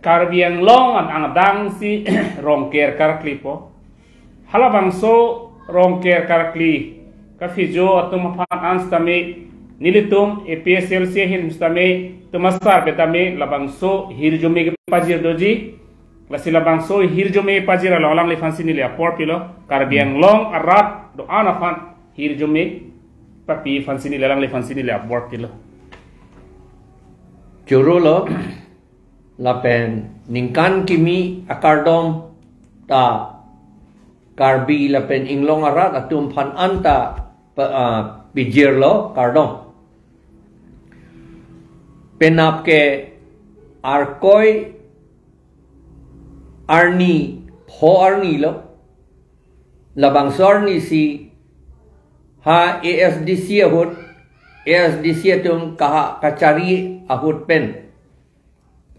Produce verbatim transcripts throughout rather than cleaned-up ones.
Karbi Anglong an angdang si Rongker karklipo. Halabangso Rongker karkli kaphojo atum aphan an sitame nelitum A P H L C ahin sitame tumasar petame labangso hirjume kepajir doji. Lasi labangso hirjume pajir along alangliphan si neli apor pilo. Karbi Anglong arat do-an aphan hirjume papi aphan si neli alangliphan si neli apor pilo. Choro lo, lapen ningkan kimi akardom ta Karbi lapen Inglong arat atum aphan anta pa, ah, pijirlo kardom. Penap ke Arkoi arni pho arni lo. Labangso arni si ha A S D C ahut, A S D C atum kaha kachari ahut pen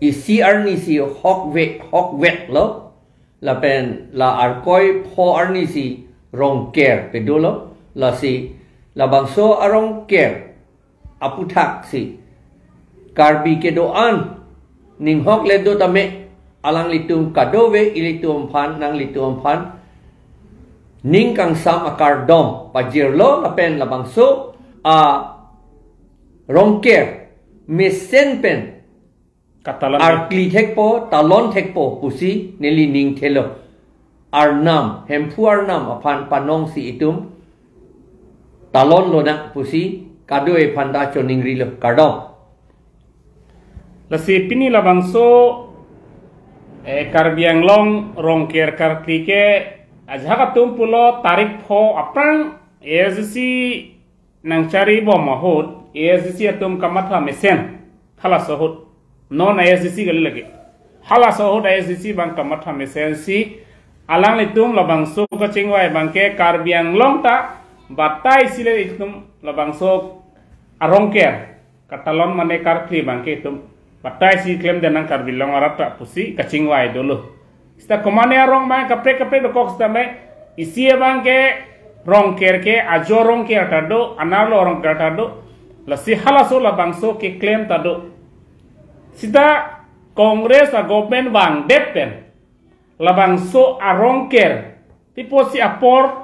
isi arni si hokve hokvet lo, lapen la Arkoi pho arni si Rongker pedolo. Lasi labangso arongker aputhak si Karbi kedo-an ninghok le do tame alanglitum kadokave ilitum aphan nanglitum aphan ning kangsam akardom pajirlo, lapen labangso arongker mesen pen katalon arkli thekpo, talon thekpo pusi neli ning thelo. Arnam, Hemphu arnam aphan panong si itum talon lonang pusi kadokave aphan ta choningrilo, kardom. Lasi pini labangso, eh, Karbi Anglong Rongker karkli ke ajahak atum pulo tarik pho aphrang A S D C nangchari bom ahut A S D C atum kamatha mesen halaso ahut. Non A S D C kali lagi. Halaso ahut A S D C abang kamatha mesen si alanglitum labangso kachingvai abangke Karbi Anglong ta batai si le itum labangso arongker katalon mane karkli abangke itum batai si klemdun nang Karbi Anglong arat ta pusi kachingvai dolo. Sita komane arong mai kaprek kaprek dokok sita mai isi abangke Rongker ke ajo Rongker ta do, anerlo Rongker ta do. Lasi halaso labangso keklem ta do. Sita Congress a-government vangdet pen labangso arongker pi apotsi apor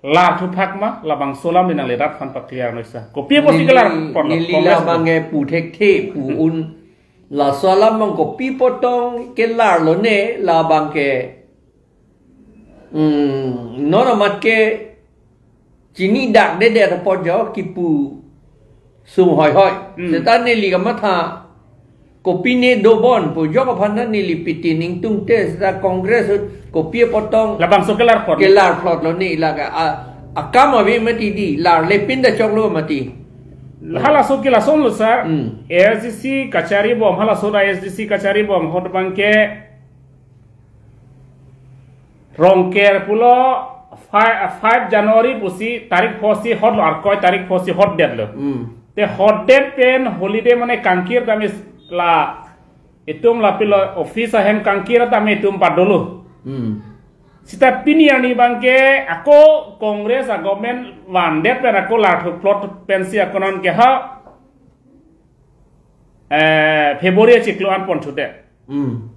lar thuthak ma, labangso alam di nangli rat aphan pa-clear noisa. Kopi apotsi kelar neli, pon lo, neli Congress labang ke pu thekthe pu un. Laso alam abang kopi apot tong kelar lone labang ke, hmm, non amat ke chinidakdedet apot jo kipu sung hoihoi. Hmm. Seta neli kamatha kopine dobon pu jok aphan ta neli piti ning tungte seta Congress ahut kopi apot tong labangso kelar pon. Kelar plot lo ne la ka a, akam ave mati di, larle pin ta choklo mati. Halaso ke lason lo sir. Hmm. A S D C kachari bom, halaso ahut A S D C kachari bom ahut abangke Rongker pulo five, five January pusi tarik pho si hotlo, Arkoi tarik pho si hotdetlo. Hmm. Te hotdet pen holiday mane kangkir tame la itum la pilo office ahem kangkir tame itum padolo. Hmm. Sita pini arni abangke ako Congress a-government vangdet pen ako lar thu plot pensi ako non ke ha, eh, February achiklo an pon thudet. Hmm.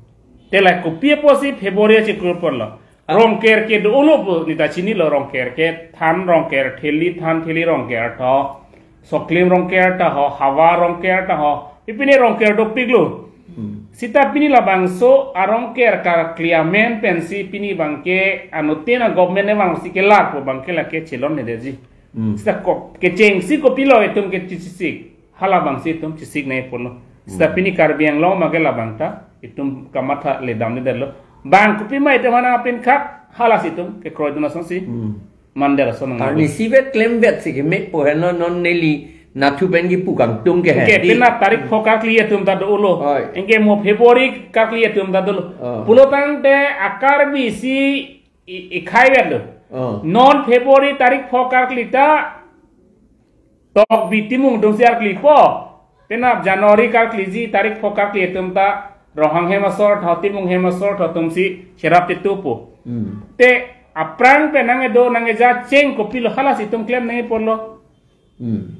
Te la kopi apotsi February achiklo pon lo. Ah. Rongker ke dolo pu neta chinilo, Rongker ke than Rongker, theli than theli Rongker tho, Soklim Rongker ta ho, Havar Rongker ta ho, pipine Rongker dopiklo. Hmm. Sita pini labangso arongker karkli amen pensi pini abangke anuttin a-government ne vangsi kelar pu abangke lake chelonledetji. Hmm. Sita ko kechengsi kopilo itum ke chesik. Halabangsi itum chesik nangji pulo. Sita pini Karbi Anglong abangke labang ta itum kamatha ledamledetlo. Bang kopi ma itum aphan nangpinkhat, halasi itum kekroidun asonsi. Hmm. Mandir ason nang. Arnisi vet klemvet si keme po henlo, non neli nathu pen kipu kangtung ke. Anke he. Penap tarik pho karkli atum ta dolo. Hoi. Anke mo February karkli atum ta dolo. Oh. Pulotangte a-Karbi si i, ikhaivetlo. Oh. Non February tarik pho karkli ta Tokbi Timung atumsi arklipo. Penap January karkliji tarik pho karkli atum ta Ronghang hem asor tho, Timung hem asor tho atumsi cherap titu po. Hmm. Te aphrang pen nangkedo nangkeja cheng kopilo, halasi itum klem nangji pulo. Hmm.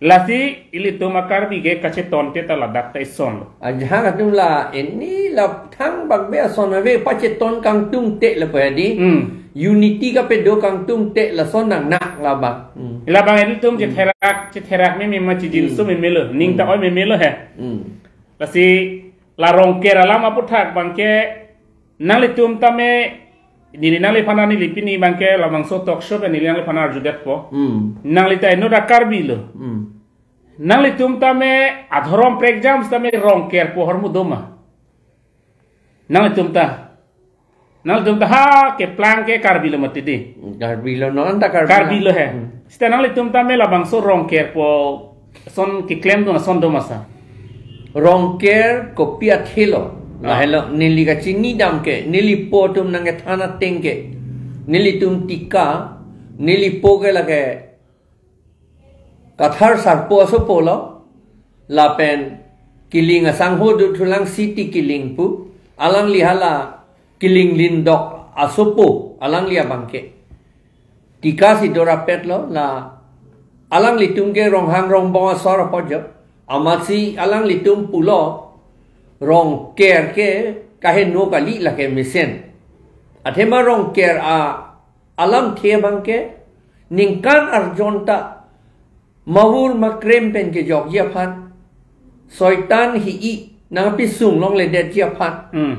Lasi ilitum a-Karbi ke kacheton te ta ladak ta eson lo. Ajahak atum la, ini la thang bakbe ason ave, pacheton kangtung te lapu edi. Hmm. Unity kapedo kangtung te lason nangnak labang. Hmm. Labang ilitum Hmm. chetherak, chetherak meme ma chijinso Hmm. meme lo. Ning ta Hmm. oi meme lo he. Hmm. Lasi la Rongker alam aputhak abangke nanglitum tame, neli nangliphan, neli pini abangke labangso talk show pen neli nangliphan arjudetpo. Hmm. Nangli ta inut a-Karbi lo. Hmm. Nanglitum tame adhorom prekjam tame Rongker pu ahormu do ma? Nanglitum ta. Nanglitum ta ha keplang ke Karbi lo mati di. Karbi lo, non ta Karbi Karbi lo. lo he. Hmm. Seta nanglitum tame labangso Rongker pu ason keklemdun ason do ma sa? Rongker kopi athe lo. Ah. Lahelo neli kachinidam ke, neli po atum nangkethan ateng ke, nelitum Tika, neli po ke lake Kathar Sarpo asopo lo, lapen Killing asangho do thulang Siti Killing pu, alangli hala Killing Lindok asopo, alangli abangke. Tika si dorapet lo, la alanglitum ke Ronghang Rongbong asor apot jo, amatsi alanglitum pulo, Rongker ke kaheno kali lake mesen. Athema Rongker a alamthe abangke, ningkan arjon ta mahur makrem pen kejokji aphan, soitan hi-i nangpi sung longledetji aphan. Hmm.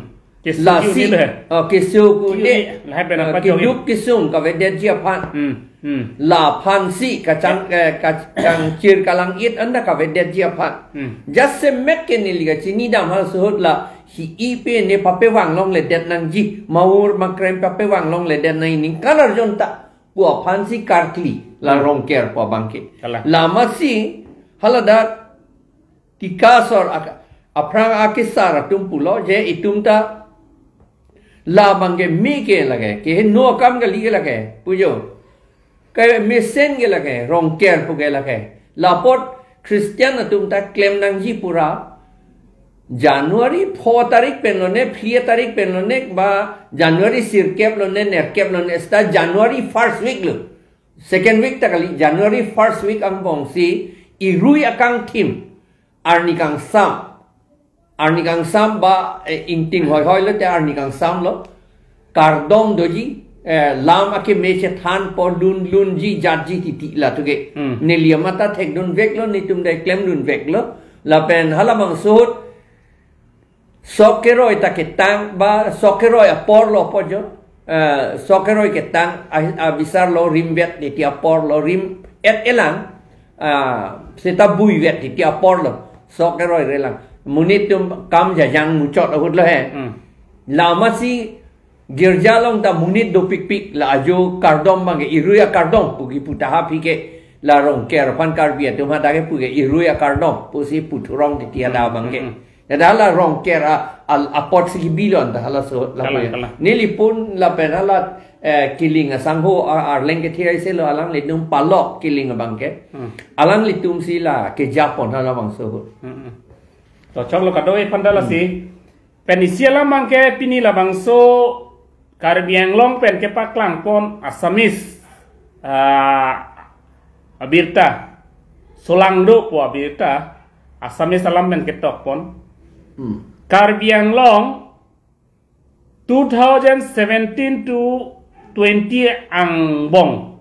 Keso Lasi, ki-un-e le. ah, keso ki-un-e, Ki-un-e, lahai pen ah, apa jok-i? keduk kesung kavedetji aphan. Hmm. Hmm. Laphan si kachang, eh, kachangchir kalang-it anta kavedetji aphan. Hmm. Jasemet ke neli kachinidam hal suhut la hi-i pe ne papevang longledet nangji, mahur makrem papevang longledet nang ningkan arjon ta pu aphan si karkli la Hmm. Rongker pu abangke. Kalang. Lamatsi haladak Tika asor ak-, aphrang akesar atum pulo je itum ta labangke me ke lake, keheno akam kali ke lake, pu jo. Ke mesen ke lake, Rongker pu ke lake. Lapot Christian atum ta klem nangji pura. January pho tarik pen lone, phli tarik pen lone, ba January sirkep lone, nerkep lone, seta January first week lo. Second week ta kali, January first week angbong si irui akangthim, arni kangsam. Arni kangsam ba, eh, ingting hoihoi lo te arni kangsam lo. Kardom doji, eh, lam akeme chethanpo, lun lunji jatji titi latum ke. Hmm. Neli amat ta thekdunvek lo, netum dei klemdunvek lo. Lapen halabangso ahut sok keroi ta ketang ba sok keroi apor lo pu jo. Eh, sok keroi ketang a, abisar lo rimvet titi apor lo, rim et elang. Ah, seta buivet titi apor lo. Sok keroi relang. Monit atum kam jajang muchot ahut lo he. Hmm. Lamatsi girja along ta monit dopikpik la ajo kardom abangke irui akardom pu kipu ta ha aphi ke la Rongker aphan Karbi atum hadak kepu ke irui akardom pusi puthurong titi ada Hmm, abangke. hmm, hmm. Tada la Rongker a, al, apot si kibi lo anta halaso la Kalang, puya. kalang. Neli pun lapen hala, eh, Killing asangho a, arleng kethe aise lo alanglitum palok Killing abangke. Hmm. Alanglitum si la kejapon halabangso ahut. Hmm, hmm. To choklo kado-i aphan ta lasi. Hmm. Pen isi alam abangke pini labangso Karbi Anglong pen kepaklangpon Assamese, ah, abirta, solangdo pu abirta, Assamese alam pen ketokpon. Hmm. Karbi Anglong two thousand seventeen to twenty angbong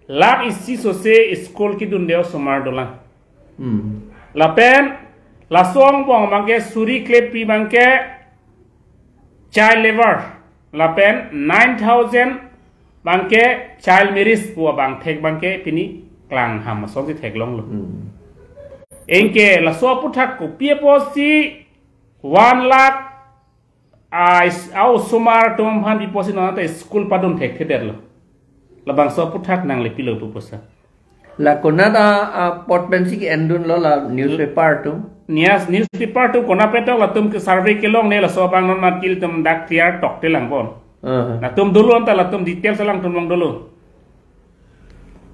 lakh isi sose school kedunde osomar dolang. Hmm. Lapen laso angbong abangke suri klepri abangke child labour, lapen nine thousand abangke child marriage pu abang thek abangke pini klangham asonsi theklonglo. Hmm. Anke laso aputhak kopi apotsi one lakh a, is-, a osomar atum aphan pi apotsi non anta school padun thekthedetlo. Labangso aputhak nangli pilo pu pusa. La konat a, apot pensi ke-endunlo la newspaper atum? Nias newspaper atum konat pen tok latum ke survey kelongle laso abang non matkil atum dak clear tokte langpon. Aha. Latum dolo anta latum details alangtum long dolo.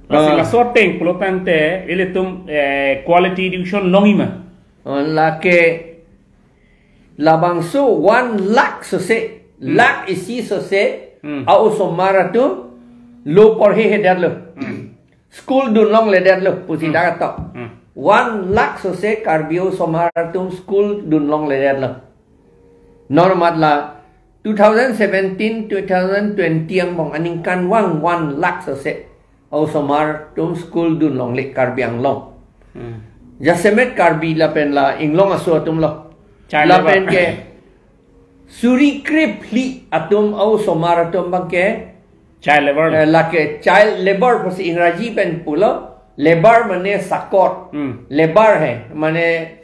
Lasi Ah. laso ateng pulo tangte ilitum, eh, quality education longji ma? Oh, lake labangso one lakh sose, Hmm. lakh isi sose, Hmm. a osomar atum lo porhehedetlo. Hmm. School dun longledetlo, pusi Hmm. dak atok. Hmm. one lakh sose Karbi osomar atum school dun longledetlo. Non matla two thousand seventeen, two thousand twenty angbong aningkanvang one lakh sose osomar atum school dun longle Karbi Anglong. Hmm. Jasemet Karbi lapen la inglong aso atumlo. Child lapen labor. Ke suri krephli atum osomar atum abangke child labor. Eh, lake child labor pusi Ingraji pen pulo, labor mane sakor. Hmm. Labor he, mane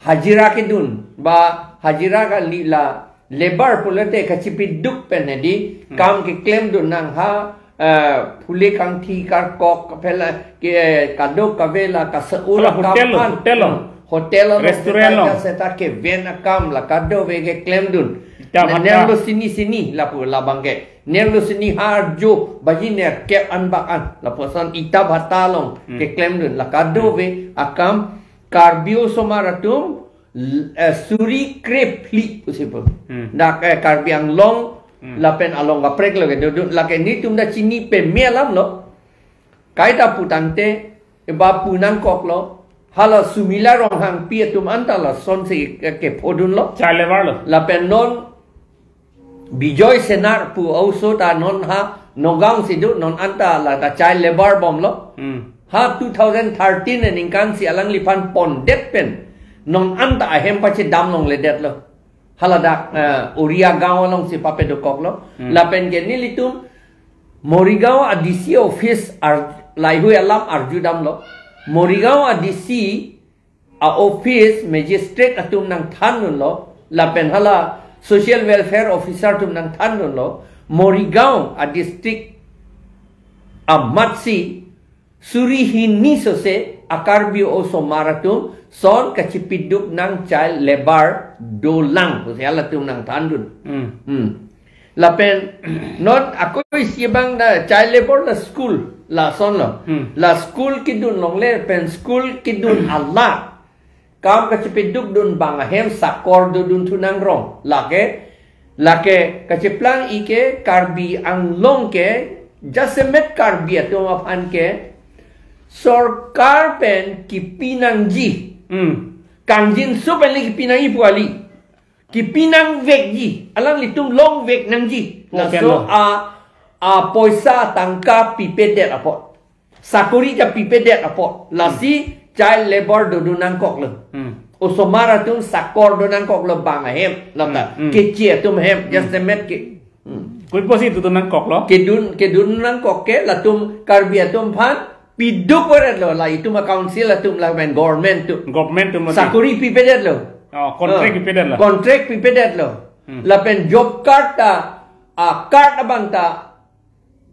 hajira kedun, ba hajira kali la labor pulote kachipiduk pen hedi, hmm, kam keklemdun nang ha, eh, phule kangthi karkok, phela ke kadokave la kasa-u la, hala kam hotel lo, an. Hotel lo. Hmm. Hotel lo, restaurant lo. Seta seta keven akam la kadokave keklemdun. Ita bhata. Nerlo sini sini lapu labangke. Nerlo sini ha arjo baji nerkep anbak an. Lapuson ita bhata along, hmm, keklemdun. La kadokave, hmm, akam Karbi osomar atum, l-, eh, suri krephli pusi pu. Hmm. Dak, eh, Karbi Anglong, hmm, lapen along kaprek lo kedodun. Lake nelitum ta chini peme alamlo. Kaita putangte, eba pu nangkoklo, hala Sumila Ronghangpi atum anta lasonsi ke, kephodunlo. Child labor lo. Lapen non Bijoy Senar pu oso ta non ha Nagaon si do, non anta la ta child labor bomlo. Hmm. Ha two thousand thirteen aningkan si alangliphan pondet pen non anta ahem pachedam longledetlo. Haladak, eh, Oriya Gaon alongsi pape dokoklo. Hmm. Lapen ke nelitum Morigaon a D C office ar-, laheihui alam arjudamlo. Morigaon a D C a office magistrate atum nangthandunlo. Lapen hala social welfare officer atum nangthandunlo. Morigaon a district amatsi suri hini sose a Karbi osomar atum son kachipiduk nang child labor dolang pusi halatum nangthandun. Hmm. Hmm. Lapen non ako isi abang da child labor la school lasonlo. Hmm. La school kedun longle pen school kedun ala kam kachipidukdun abang ahem sakor dodunthu nangrong. Lake, lake kachiplang-i ke Karbi Anglong ke jasemet Karbi atum aphan ke sorkar pen kipi nangji. Hmm. Kangjinso pen le kipi nangji pu kali. Kipi nangvekji. Alanglitum longvek nangji. Okay, laso lo. A, a poisa tangka pipedet apot. Sakori ta pipedet apot. Lasi, hmm, child labor dodun nangkoklo. Hmm. Osomar atum sakor do nangkoklo bang ahem. Lamta, hmm, hmm, keche atum hem. Hmm. Jasemet ke. Hmm. Koiposi dodun nangkoklo? Kedun, kedun nangkok ke latum Karbi atum aphan piduk varetlo, la itum a council atum lapen government atum. Government atum mati. Sakori pipedetlo. Oh, contract, ah, pipedetlo. Contract pipedetlo. Hmm. Lapen job card ta, a card abang ta,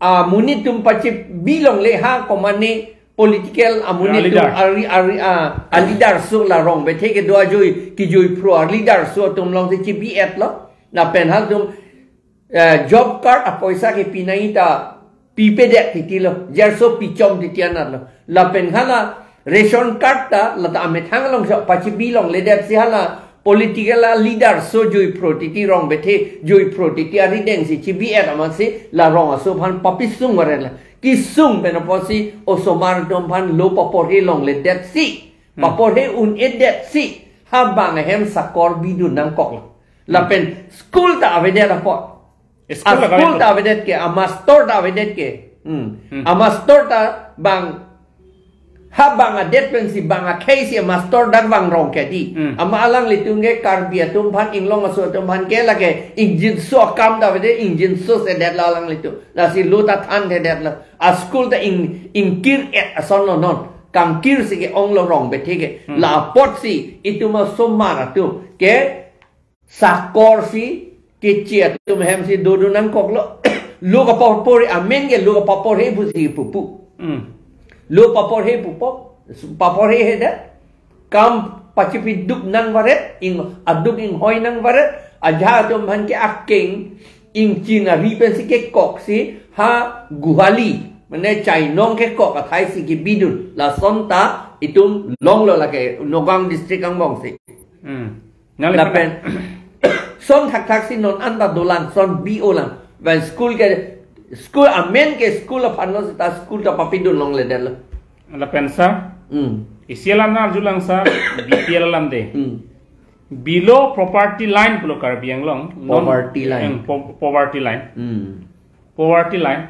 amonit atum pachibi longle ha komatne political amonit atum, leader, ari, ari, ah, a leader so la Rongbethe kedo ajoiphro a leader so atum alongsi chibi-etlo. Lapen halatum eh, job card apoisa kepi nangji ta pipedet titilo, jerso pichom titi anatlo. Lapen hala ration card ta lata amethang alongsi pachibi longledetsi hala political a leader so joiphro titi, Rongbethe joiphro titi arideng si chibi-et amatsi la rong aso aphan papisung varetlo. Kisung pen apotsi osomar atum aphan lo paporhe longledetsi, hmm, paporhe un-edetsi ha bang ahem sakor bidun nangkoklo. Lapen school ta avedet apot. School, a school ta avedet ke, a master ta avedet ke. Hmm. Hmm. A master ta bang, ha bang adet pensi bang akhei si a master ta vang rong ke di. Hmm. Amat alanglitum ke Karbi atum aphan, inglong aso atum aphan ke lake ingjinso akam ta avedet, ingjinso sedet la alanglitum. Lasi lo ta thanthedetlo. A school ta ing, ingkir-et asonlo non. Kangkir si ke-onglo Rongbethe ke. Hmm. La apotsi itum osomar atum ke sakor si keche atum hem si dodun nangkoklo. Lo kapaporhe amen ke lo kapaporhe pusi pupu. Hmm. Lo paporhe pupo, paporhehedet. Kam pachipiduk nangvaret, ing aduk inghoi nangvaret, ajahak atum aphan ke akeng, ingchin ari pensi kekoksi, ha guhali, mane chainong kekok athai si kebidun, lason ta itum longlo lake Nagaon district angbong si. Hmm. Nangli lapen son thakthak si non anta dolang, son bi-olang. Pen school ke, school amen ke school aphanlo seta school ta papidun longledetlo. Lapen sir? Hmm. Isi alam nang arjulang sir, B P L alam de. Hmm. Below poverty line pulo Karbi Anglong. Non- Poverty line. Eh, po- poverty line. Hmm. Poverty line.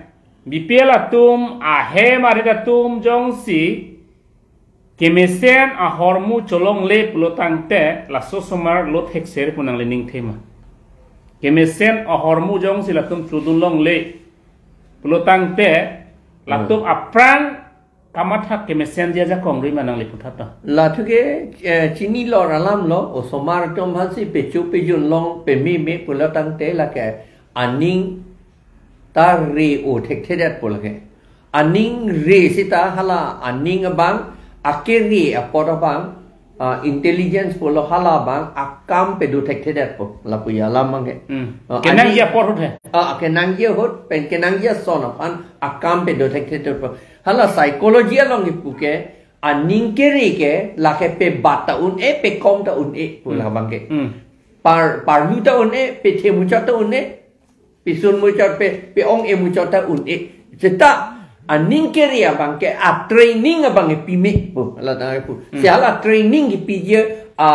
B P L atum ahem arit atum jongsi kemesen ahormu cholongle pulo tangte laso osomar lo thekser pu nangli ning thema. Kemesen ahormu jongsi latum chodun longle pulo tangte latum Hmm. aphrang kamathak kemesenji ajakong ri ma nangli puthot ta. Lathu ke, eh, chinilo alam lo, osomar atum aphansi pecho pejun long pememe pulo tangte lake aning ta re-o thekthedet pu lake. Aning re seta hala aning abang, akere apot abang, ah, intelligence pulo hala abang akam pedo thekthedet pu lapu alam abang ke. Hmm. Ah, kenangji aning apor ahut he. Ah, kenangji ahut, pen kenangji ason aphan akam pedo thekthedet pu. Hala psychology along kipu ke, aning kere ke lake pebat ta un-e, pekom ta un-e pu Hmm. labang ke. Hmm. Par, parlu ta un-e, pethe muchot ta un-e, pesun muchot, pe, pe-ong-e muchot ta un-e. Seta aning kere abang ke, a training abang ke pime pu, hala tang pu. Hmm. Si hala training kipiji a,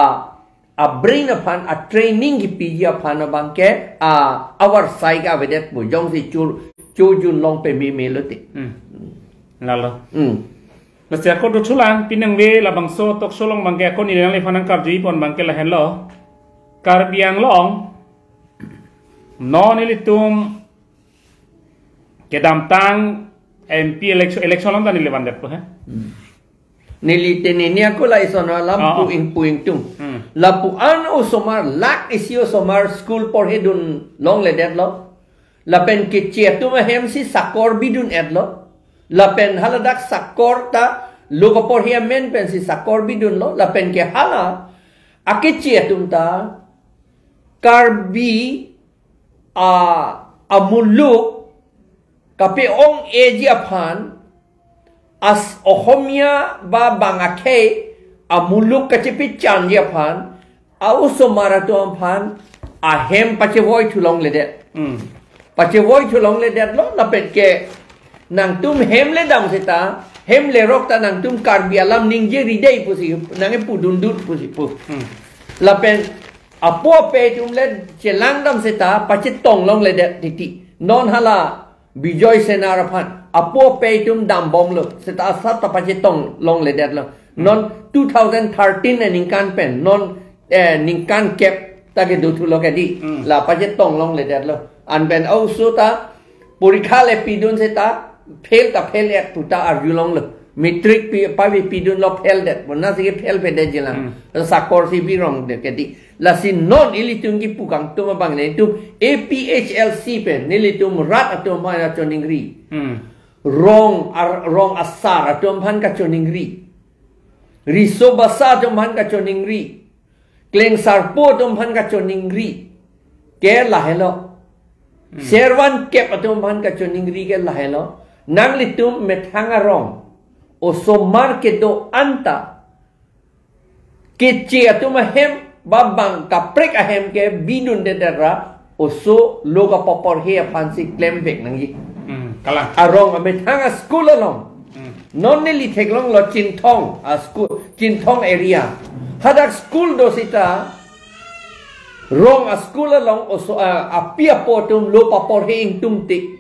a brain aphan, a training kipiji aphan abang ke, a, avarsai ke avedet pu, jongsi cho, chodun long pememe lote. Hmm. Lalo. Hmm. Lasi ako dothulang, pinangve labangso talk show along abang ke ako neli nangliphan nangkarjuji pon abang ke lahenlo. Karbi Anglong, non ilitum kedamtang M P election, election along ta neli vandet pu he. Hmm. Neli te nini ako la ison alam Oh, oh. pu ingpu ingtung. Hmm. Lapu-an osomar, lak isi osomar school porhedun longledetlo. Lapen keche atum ahemsi sakor bidun-etlo. Lapen haladak sakor ta lo kaporhe amen pensi sakor bidunlo. Lapen ke hala akeche atum ta Karbi a, amuluk kape-ong-eji aphan, as Ohomia ba bang akhei amuluk kachepechanji aphan, a osomar atum aphan ahem pachevoi thu longledet. Hmm. Pachevoi thu longledetlo, lapen ke nangtum hem ledam seta, hem lerok ta nangtum Karbi alam ningje ridei pusi, nangkepudundun pusi pu. Hmm. Lapen apo ape atum le chelangdam seta pachetong longledet titi. Non hala Bijoy Senar aphan apo ape atum dambomlo, seta asat ta pachetong longledetlo. Hmm. Non two thousand thirteen aningkan pen, non, eh, ningkan kep ta kedo thulo ke di. Hmm. La pachetong longledetlo. Anpen oso ta porikha le pidun seta fail ta fail-et pu ta arjulonglo. Matric pi, pavi pidunlo fail-det. Bonasi ke fail pedet jilang. Hmm. Sakor si birongdet ke di. Lasi non ilitum kipu kangtum abang nelitum A P H L C pen, nelitum rat atum aphan kachoningri. Hmm. Rong ar-, rong asar atum aphan kachoningri. Riso basa atum aphan kachoningri. Klengsarpo atum aphan kachoningri ke lahelo. Hmm. Servan kep atum aphan kachoningri ke lahelo. Nanglitum methang arong osomar kedo-an ta keche atum ahem ba bang kaprek ahem ke bidundedet ra oso lo kapaporhe aphansi klemvek nangji. Hmm, kalang. Arong amethang a-school along. Hmm. Non neli theklonglo Chinthong a-school, Chinthong area. Hadak school do seta rong a-school along oso a, api apo atum lo paporhe ingtungtik.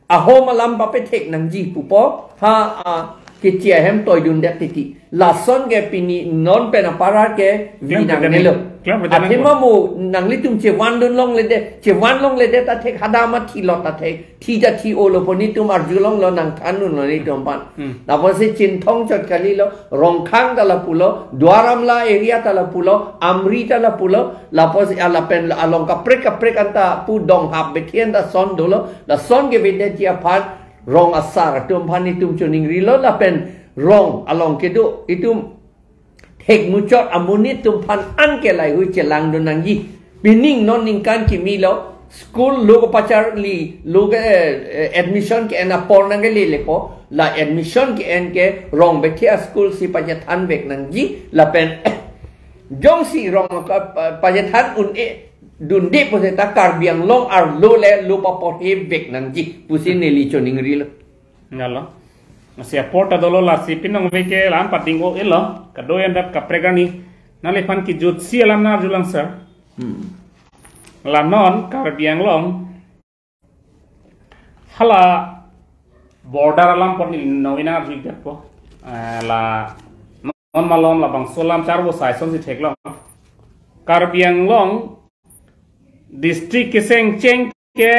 Ahom alam papethek nangji pupo, ha, a, keche ahem toidundet titi. Lason ke pini non pen apar ke vi Klem nangnelo. Klem kedenang. Athema mo nanglitum chevandun longledet, chevan longledet ta thek, hadam athi lot ta thek, thi ta thi olo pu nelitum arjulonglo, nangthandunlo nelitum aphan. Hmm. Lapusi Chinthong chot kalilo, Rongkhang ta lapulo, Duar Amla area ta lapulo, Amri ta lapulo, lapusi alapen along kaprek kaprek anta pu Donghap Bethian ta son dolo, lason kevedetji aphan rong asar atum aphan itum choningrilo, lapen rong along kedo itum thek muchot amonit atum aphan anke lahaihui chelangdun nangji. Pining non ningkan kimi lo, school lo kapacharli, lo ke, eh, admission ke-en apor nangkelele po, la admission ke-en ke Rong Bethe a-school si pachethanvek nangji, lapen jongsi rong ka, pa, pachethan un-e dunde pu seta Karbi Anglong arlo le lo paporhevek nangji pusi neli choningrilo. Nalo. Si apor ta dolo, lasi pinong veke lam pading o ilo. Kado-an dak kaprek arni. Nangliphan kijut si alam nangarjulang, sir. Hmm. La non Karbi Anglong hala border alam pon ni nongina arju-ik detpo. Eh, la non malom labangso alam charvo sai ason si theklong. Karbi Anglong district keseng cheng ke,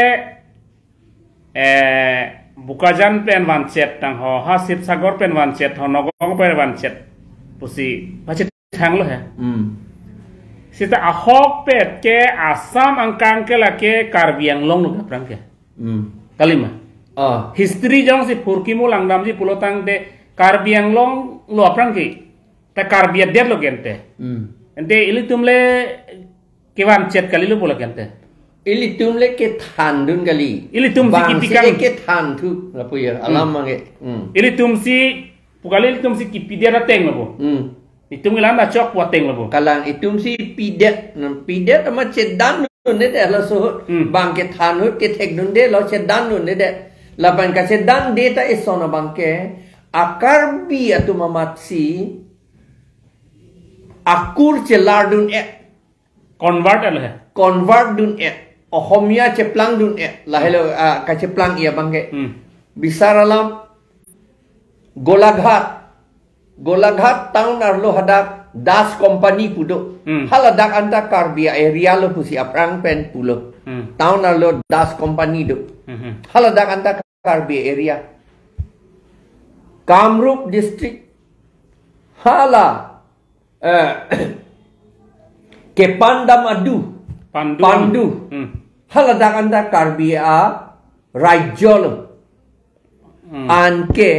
eh, Bokajan pen vanchot tang ho, ha Sibsagar pen vanchot ho, Nagaon pen vanchot pusi pachethanglo he. Hmm. Seta ahokpet ke Assam angkang ke lake Karbi Anglong lo aphrang ke. Hmm. Kalima. Ah. History jongsi phurkimo langdamji pulo tangte Karbi Anglong lo aphrang ke. Ta Karbi adet lo ke ante. Hmm. Ante ilitum le kevanchot kalilo pulo ke ante. Ilitum le kethandun kali. Ilitum si bang kipi si kang. Kethan thu lapu ya. Hmm. Alam mangke. Hmm. Ilitum si pu kali, ilitum si kipidet ateng lo pu. Hmm. Itum kelang ta chok pu ateng lo pu. Kalang, itum si pidet, pidet amat chedandunde de laso. Hmm. Bang kethan ahut kethekdunde lo, chedandunde de. Lapen kachedande ta eson abangke, a Karbi atum amatsi akur chelardun-et. Convert-et lo he. Convert-dun-et. Ohomia cheplangdun-et. Lahelo, ah, kacheplang-i abangke. Hmm. Bisar alam, Golaghat. Golaghat town arlo hadak Das Company pu do. Hmm. Haladak anta Karbi area lo pusi aphrang pen pulo. Hmm. Town arlo Das Company do. Hmm, hmm. Haladak anta Karbi area. Kamrup district. Hala, eh, kepandam adu. Pandu. Pandu. Hmm. Haladak anta Karbi arajyo lo. Hmm. Anke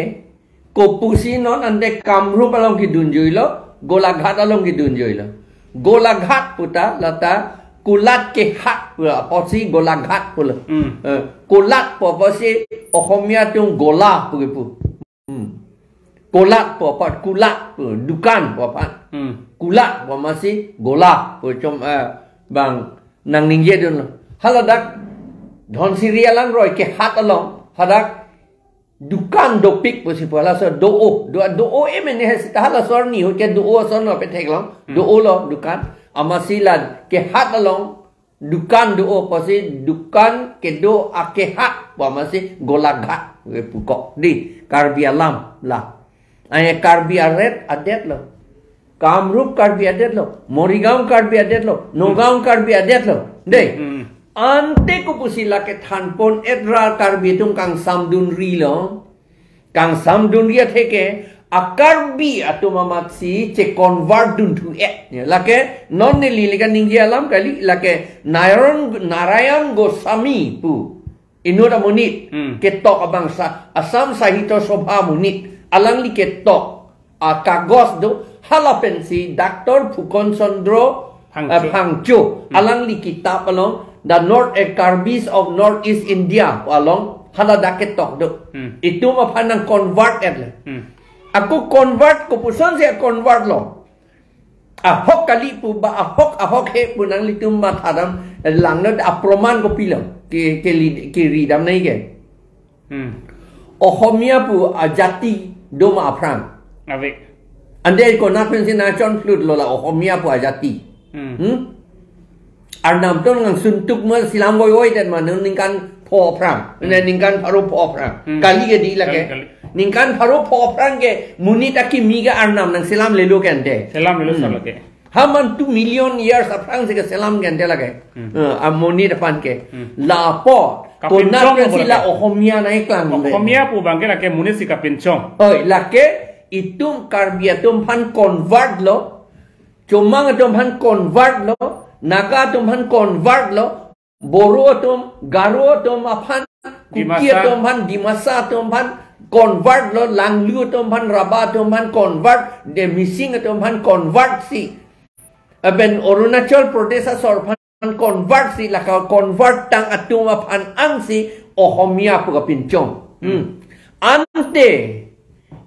kopusi non ante Kamrup along kedunjuilo, Golaghat along kedunjuilo. Golaghat puta lata kulat kehat pu apotsi Golaghat pulo. Hmm. Eh, kulat pu apotsi Ohomia atum gola pu kepu. Hmm. Kulat pu apot, kulat pu, dukan pu apot. Hmm. Kulat pu amatsi gola pu chom, eh, bang nangningjedunlo. Haladak Dhansiri alangroi kehat along, hadak dukan dopik pusi pu halaso do-o, do, do-o emene he seta halaso arni ahut ke do-o ason lo petheklong, hmm, do-o lo dukan. Amatsi la kehat along dukan do-o pusi dukan kedo akehat pu amatsi Golaghat ke pukok di Karbi alam la. Ai Karbi aret adet lo. Kamrup Karbi adet lo, Morigaon Karbi adet lo, Nagaon Karbi adet lo. Dei. Hmm. Ante kopusi lake thanpon-et ra Karbi atum kangsamdunri lo. Kangsamdunri atheke a Karbi atum amatsi che-convert-dunthu-et. Ya, lake non neli lika ningje alam kali, lake Narayan, Narayan Goswami pu inut amonit, hmm, ketok abangsa, Assam Sahitya Sabha amonit, alangli ketok akagos do, hala pensi Doctor Phukan Chandra, Phangcho, eh, Phangcho, hmm, alangli kitap along The North, eh, Karbis of North East India along haladak ketok do. Hmm. Itum aphan nang-convert-et le. Hmm. Ako convert, kopuson si convert lo. Ahok kali pu ba, ahok, ahok he pu nanglitum mathadam, langno, aproman kopilo. Ke, ke li, ke ridam nai ke. Hmm. Ohomia pu ajati do ma aphrang. Ave. Ante konat pensi nangchonphlut lo la Ohomia pu ajati. Hmm. Hmm? Arnam atum nangsuntuk ma silam voi voi det ma ningkan pho aphrang. Hmm. Ne ningkan pharo pho aphrang. Hmm. Kali ke di lake. Kali, kali. Ningkan pharo pho aphrang ke monit akimi ke arnam nangselamlelo ke ante. Selamlelo, hmm, sir, lake. Haman two million years aphrang si keselam ke ante lake. Hmm. Eh, amonit aphan ke. Hmm. Lapu. Kapinchong konat pensi lo la lake. Ohomia nang-iklang. Ohomia pu abangke lake monit si kapinchong. Oi, lake itum Karbi atum aphan convert lo. Chomang atum aphan convert lo, Naga atum aphan convert lo, Boro atum, Garo atum aphan, Kuki, Dimasa, atum aphan, Dimasa atum aphan convert lo, Langlu atum aphan, Raba atum aphan convert, de Mising atum aphan convert si. Aben Arunachal Pradesh asor aphan convert si, laka convert tang atum aphan ansi Ohomia pu kapinchong. Hmm. Hmm. Ante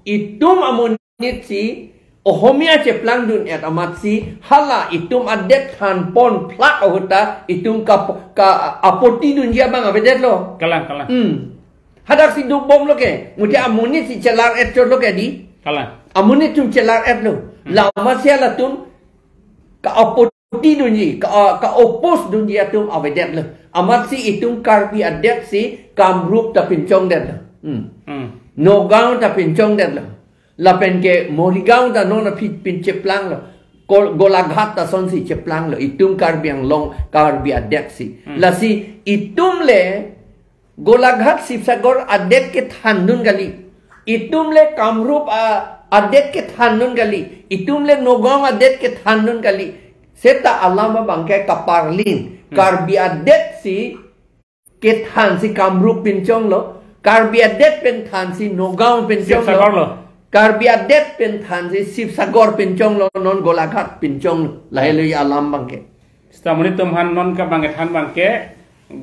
itum amonit si Ohomia cheplangdun-et amatsi hala itum adet thanpon phlak ahut ta itum ka, ka apotidunji abang avedetlo. Kalang, kalang. Hmm. Hadak si duk bomlo ke. Muthe amonit si chelar-et chotlo ke di. Kalang. Amonit atum chelar-etlo. Hmm. Lama si halatum ka-apoti dunji, ka, ka-oppose dunji atum avedetlo. Amatsi itum Karbi adet si Kamrup ta pinchongdetlo. Hmm. Hmm. Nagaon ta pinchongdetlo. Lapen ke Morigaon ta non aphi pincheplanglo. Kol-, Golaghat ta sonsi cheplanglo. Itum Karbi Anglong, Karbi adet si. Hmm. Lasi itum le Golaghat Sibsagar adet kethandun kali. Itum le Kamrup a, adet kethandun kali. Itum le Nagaon adet kethandun kali. Seta alam abangke kaparlin. Hmm. Karbi adet si kethan si Kamrup pinchonglo. Karbi adet pen than si Nagaon pinchonglo. Sibsagar lo. Karbi adet pen than si Sibsagar pinchonglo, non Golaghat pinchonglo. Lahelo alam abangke. Seta monit atum aphan non ka abangke than abangke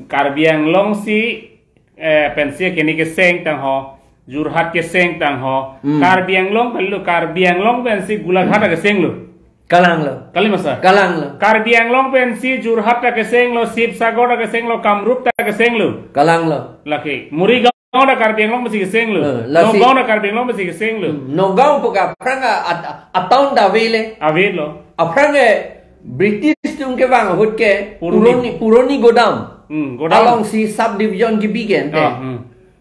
Karbi Anglong si, eh, pensi keni keseng tangho, Jorhat keseng tangho. Hmm. Karbi Anglong pen lo, Karbi Anglong pensi Golaghat kesenglo. Kalanglo. Kali ma sir? Kalanglo. Karbi Anglong pensi Jorhat ta kesenglo, Sibsagar ta kesenglo, Kamrup ta kesenglo. Kalanglo. Lake Morigaon ta Karbi Anglong pensi kesenglo. Eh, lasi Nagaon ta Karbi Anglong pensi kesenglo. Hmm, Nagaon pu ke aphrang a, a, a town ta avelo. Avelo. Aphrang ke British atum kevang ahut ke Puroni. Puroni, Puroni Godam. Hmm, Godam. Alongsi subdivision kebi ke ante. Ah, hmm.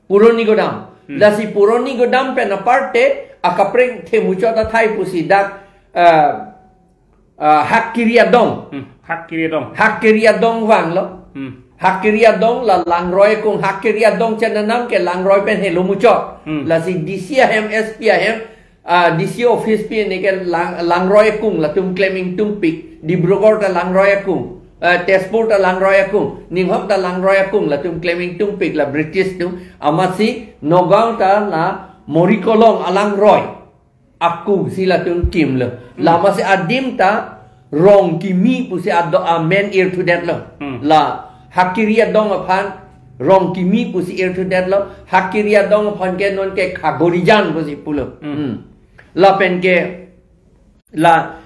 Puroni Godam. Hmm. Lasi Puroni Godam pen aparte akaprek themuchot athai pusi dak, eh, eh, Hakkiri Adong. Hmm. Hakkiri Adong. Hakkiri Adong vanglo. Hmm. Hakkiri Adong la Langroi akung, Hakkiri Adong chenanam ke Langroi pen helo muchot. Hmm. Lasi D C ahem, S P ahem, ah, D C office pi ne ke Lang-, Langroi akung latum klem ingtumpik, Dibrugarh ta Langroi akung, eh, Tezpur ta Langroi akung, Ninghok ta Langroi akung latum klem ingtumpik la British atum, amatsi Nagaon ta la Morikolong a Langroi akung si latum kimlo. Hmm. Lama si adim ta Rongkimi pusi ado amen irthudetlo. Hmm. La Hakkiri Adong aphan Rongkimi pusi irthudetlo. Hakkiri Adong aphan ke non ke Khagorijan pusi pulo. Hmm. Hmm. Lapen ke la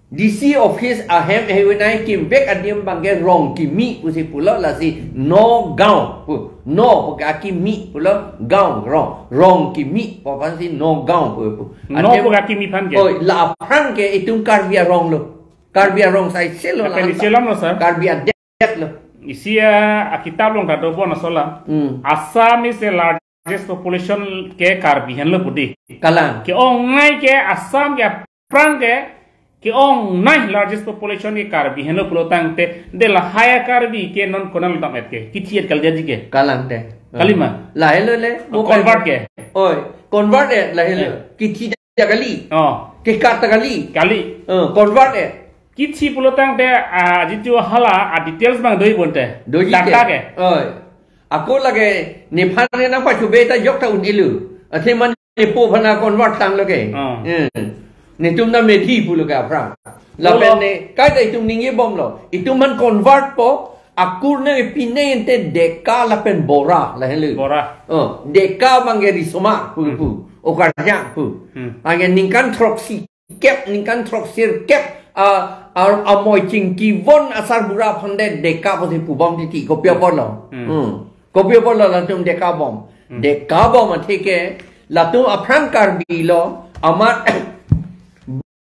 D C office ahem ehuinai kimvek adim abangke Rongkimi pusi pulo, lasi Nagaon pu. No pu ke akimi pulo, gaon, rong. Rongkimi pu aphansi Nagaon pu pu. No adim pu ke akimi aphan ke? Oi, la aphrang ke itum Karbi arong lo. Karbi arong sai selo la. Karbi alam lo, sir. Karbi adet lo. Isi a, akitap along ta dobom asola. Hmm. Assam is the largest population ke Karbi henlo pu di. Kalang. Ke-ongnei ke Assam ke aphrang ke, ke-ongnei largest population ke Karbi henlo pulo tangte, de lahai a Karbi ke non konat lo dam-et ke, kithi-et kali aji ke. Kalang te. Kali ma? Lahelo le, mo convert ke. Oi, convert-et lahelo. Eh. Kithi ta kali. Oh. Ke kat ta kali. Kali. Eh, convert-et. Kithi pulo tangte, ah, jitu hala, ah, details abang doji bonte. Doji ke. Data ke. Oi. Ako lake nephan ke nangpachube ta jok ta un-elo. Athe mane nepo aphan a convert tanglo ke. Oh. Eh. Netum ta Methi pulo ke aphrang. Lapen pulo. Ne, kaita itum ningjebomlo. Itum aphan convert po, akur nangpi ne ente Deka lapen Bora, lahelo. Bora. Oh, Deka abangke risomar pu, hmm, pu. Okarjang pu. Hmm. Anke ningkan throksi kep, ningkan throksirkep, a, a, amoi chingkivon asarbura aphan de Deka pusi pubom titi, kopi apotlo. Hmm. Hmm. Kopi apotlo latum Deka bom. Hmm. Deka bom athe ke, latum aphrang Karbi lo, amat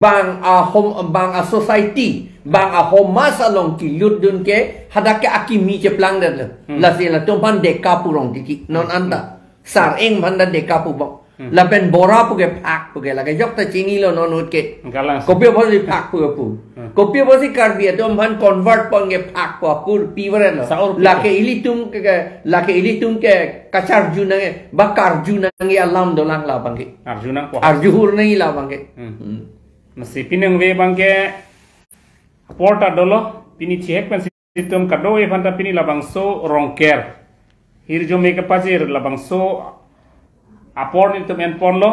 bang ahom, bang a society, bang ahomas along kilutdun ke, hadak ke akimi cheplangdetlo. Hmm. Lasi latum aphan Deka pu rong titi, non anta. Sareng aphan ta Deka pubom. Hmm. Lapen Bora pu ke phak pu ke lake jok ta chinilo non ahut ke. Kalang. Kopi apotsi phak pu pu. Hmm. Kopi apotsi Karbi atum aphan convert pon ke phak pu akur pi vare lo. Saur pi. Lake ilitum ke, ke, lake ilitum ke kacharju nangji, ba karju nangji alam dolang la abangke. Arju nangpo. Arju hur nangji la abangke. Hmm. Hmm. Masi pini nangve abangke apor ta dolo, pini chihek pensi itum kadokave aphanta pini labangso Rongker hirjume kepajir labangso apor nelitum enponlo.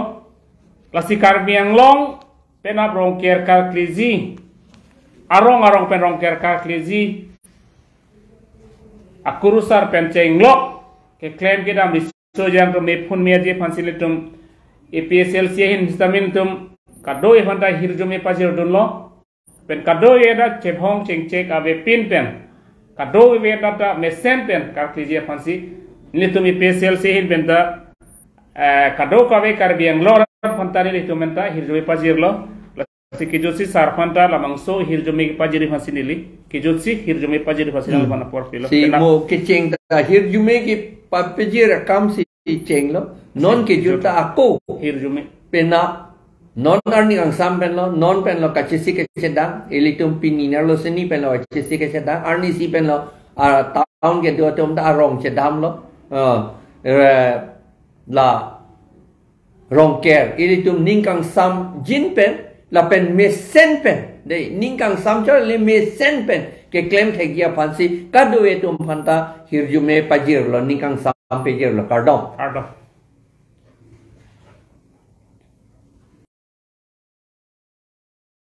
Lasi Karbi Anglong penap Rongker karkleji, arong arong pen Rongker karkleji, akurusar pen chenglok keklem kedam riso jang atum mephun meji aphansi nelitum A P H L C ahin sitame nelitum kadokave aphanta hirjume pajirdunlo. Pen kadokave ta chevong chengchek avepin pen, kadokave ta ta mesen pen karkleji aphansi Nelitum A P H L C ahin penta, eh, kadokave Karbi Anglong arat aphanta nelitum penta hirjume pajirlo. Lasi kejutsi sar aphanta labangso hirjume kepajir aphansi neli, kejutsi hirjume pajir aphansi Hmm. nangphan apor pilo. Si Kena mo kecheng ta hirjume kepapajir akamsi chenglo. Non Si kejut kejut. ta ako. Hirjume. Penap, non arni kangsam penlo, non penlo kachisi kachedang, ilitum pini nerlo sini penlo kachisi kachedang, arnisi penlo, ah, town kedo atum ta arong chedamlo, ah, eh, la Rongker, ilitum ning kangsam jin pen, lapen mesen pen, dei, ning kangsam chot le mesen pen, keklem thekji aphansi, kadokave atum aphanta hirjume pajirlo, ning kangsam pajirlo, kardom. Kardom.